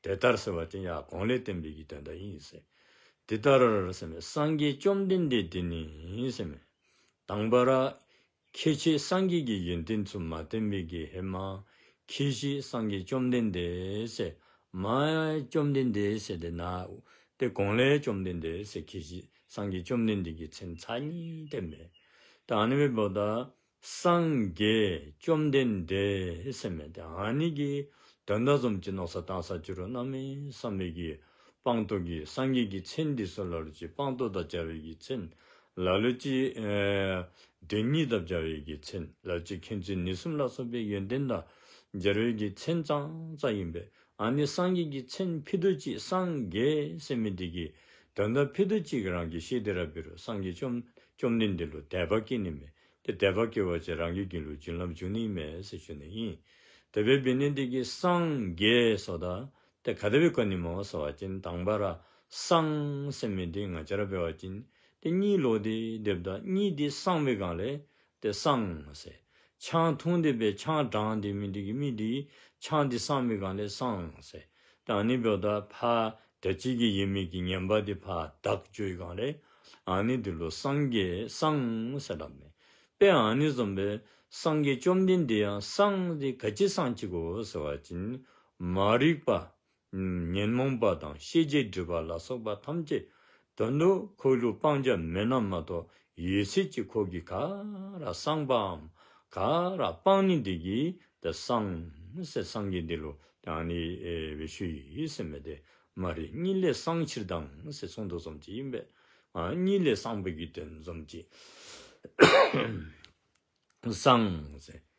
དེ་ལྟར་ཟེར་བ་ཅིན་ཡར་གོང་ལས་བསྟན་པའི་གི་དོན་དག་ཨིན་ཟེར། དེ་ལྟར་ཟེར་མི་སངས་རྒྱས་བཅོམ་ལྡན་འདས་དེ་ནི་ཟེར་མི་དང་པ་ར་ཁྱད་ཆོས་སངས་རྒྱས་ཀྱི་ཡོན་ཏན་ཚུ་མ་བསྟན་པའི་གི་ཧེ་མ་ཁྱད་ཆོས་སངས་རྒྱས་བཅོམ་ལྡན་འདས་ཟེར་མ་བཅོམ་ལྡན་འདས་ཟེར་ཏེ་ནཱ་ཏེ་གོང་ལས་བཅོམ་ལྡན་འདས་ཟེར་ཁྱད་ཆོས་སངས་རྒྱས་བཅོམ་ལྡན་འདས་ཀྱི་མཚན་ཚར་གཉིས་བསྟན་མས། ད་ཨ་ནི་འབདཝ་ད་སངས་རྒྱས་བཅོམ་ལྡན་འདས་ཟེར་མི་ད་ཨ་ནི་གི་དོན་དག་བཟུམ་ཅིག་མནོ་བསམ་བཏང་ས་ཅིག་རུང་གནམ་མེད་ས་མེད་ཀྱི་སྤངས་རྟོགས་ཀྱི་སངས་རྒྱས་ཀྱི་མཚན་འདི་ཚུ་ལ་ལུ་ཅིག་སྤངས་རྟོགས་དང་སྦྱར་བའི་གི་མཚན། ལ་ལུ་ཅིག་ཨེ་བདེན་གཉིས་དང་སྦྱར་བའི་གི་མཚན། ལ་ལུ་ཅིག་མཁྱེན་བརྩེ་ནུས་གསུམ་ལ་སོགས་པའི་ཡོན་ཏན་དང་སྦྱར་བའི་གི་མཚན་ཙང་ཙང་ཨིན་པས། ཨ་ནི་སངས་རྒྱས་ཀྱི་མཚན་ཕུད་རྡོག་གཅིག་སངས་རྒྱས་ཟེར་མི་འདི་གི་དོན་དག་ཕུད་རྡོག་གཅིག་རང་གིས་ཤེས་ཏེ་ར་འབད་རུང་སངས་རྒྱས་བཅོམ་བཅོམ་ལྡན་འདས་ལུ་དད་པ་སྐྱེ་ནི་མས། ཏེ་དད་པ་སྐྱེ་བ་ཅིན་རང་གི་རྒྱུད་ལུ་རྒྱུན་ལམ་འབྱུང་ནི་མས་ཟེར་ཞུ་ནི་ཨིན། དེ་སྦེ་འབད་ནི་འདི་གིས་སངས་རྒྱས་ཟེརཝ་ད་ཏེ་ག་དེ་སྦེ་གོ་ནི་སྨོ་ཟེར་བ་ཅིན་དང་པ་ར་སངས་ཟེར་མི་འདི་ང་བཅས་ར་འབད་བ་ཅིན་ཏེ་གཉིད་ལོག་སྟེ་སྡོདཔ་ད་གཉིད་འདི་སངས་པའི་སྒང་ལས་ཏེ་སངས་ཟེར། ཆང་འཐུང་སྟེ་སྦེ་ཆང་འགྲངས་སྡོད་མི་འདི་གི་མི་འདི་ཆང་འདི་སངས་པའི་སྒང་ལས་སངས་ཟེར། ད་ཨ་ནི་འབདཝ་ད་ཕར་དེ་ཅིག་གི་ཡོད་མི་གི་ངན་པ་འདི་ཕར་དག་འགྱོ་བའི་སྒང་ལས་ཨ་ནི་འདི་ལུ་སངས་རྒྱས་སངས་ཟེར་སླབ་མས། དཔེ་ཨ་ནི་བཟུམ་སྦེ་སངས་རྒྱས་བཅོམ་ལྡན་འདས་ཡང་སངས་འདི་ག་ཅི་སངས་ཅི་གོ་ཟེར་བ་ཅིན་མ་རིག་པ་ཉོན་མོངས་པ་དང་ཤེས་བྱའི་སྒྲིབ་པ་ལ་སོགས་པ་ཐམས་ཅད་དོན་དུ་ཁོ་ལུ་སྤང་བྱ་མེད་ན་མ་གཏོགས་ཡོད་ཚད་ཅིག་ཁོ་གིས་ག་ར་སངས་པའམ་ག་ར་སྤང་ནི་འདི་གིས་ཏེ་སངས་ཟེར་སངས་རྒྱས་འདི་ལུ་ད་ཨ་ནི་ཨེ་སྦེ་ཞུ་ཡི་ཟེར་མི་འདི་མ་རིག་གཉིད་ལས་སངས་ཕྱིར་དང་ཟེར་གསུངས་དོ་བཟུམ་ཅིག་ཨིན་པས། ཨ་གཉིད་ལས་སངས་པའི་གི་དོན་བཟུམ་ཅིག། སངས་ཟེར་